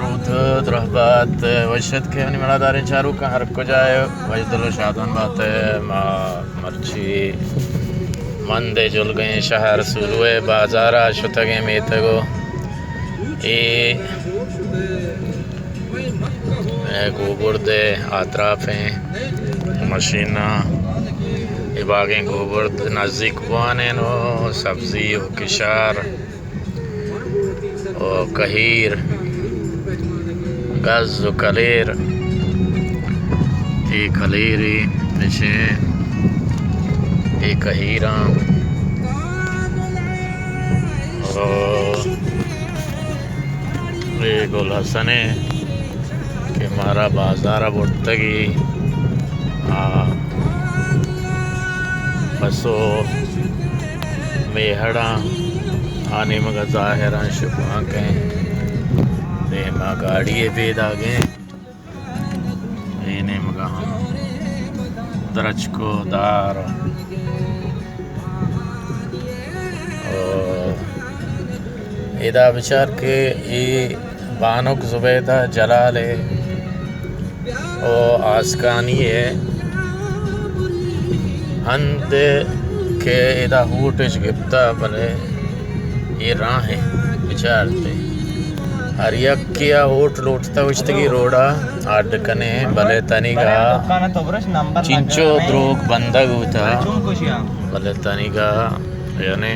روت درہ بات، وش اتکے منی مڑاداریں چاروکاں، ہر کجا ئے وش دل و شادان بات ئے۔ ما مرچی مند جلگیں شہر سولو ءِ بازار ءَ شتگیں میتگ و اے، اے گوبرد ءِ آتراف ایں مشیناں اے باگیں گوبرد نزیک بوان ایں و سبزی و کشار و کہیر، گز و کلیر، اے کلیری نشیں، اے کہیراں، و اے گل حسن ایں کہ مارا بازار ءَ برتگی۔ آ، پسو میہڑاں آ نیمگ ءَ ظاہراں شپانکیں دیما گاڑی ءِ پیداگیں۔ اے نیمگ ءَ ہم درچک و دار۔ او ادا بچار کہ اے بانک زبیدہ جلال ءِ و آسکانی ءِ ہند کہ ادا ہوٹ اش گپتہ، بلے اے راہ ایں، بچار تے۔ ہر یکے ءَ ہوٹ لوٹتہ، گوشتگی روڈ ءَ اڈ کنیں، بلے تنیگا چنچو دروگ بندگ بوتہ، بلے تنیگا یعنی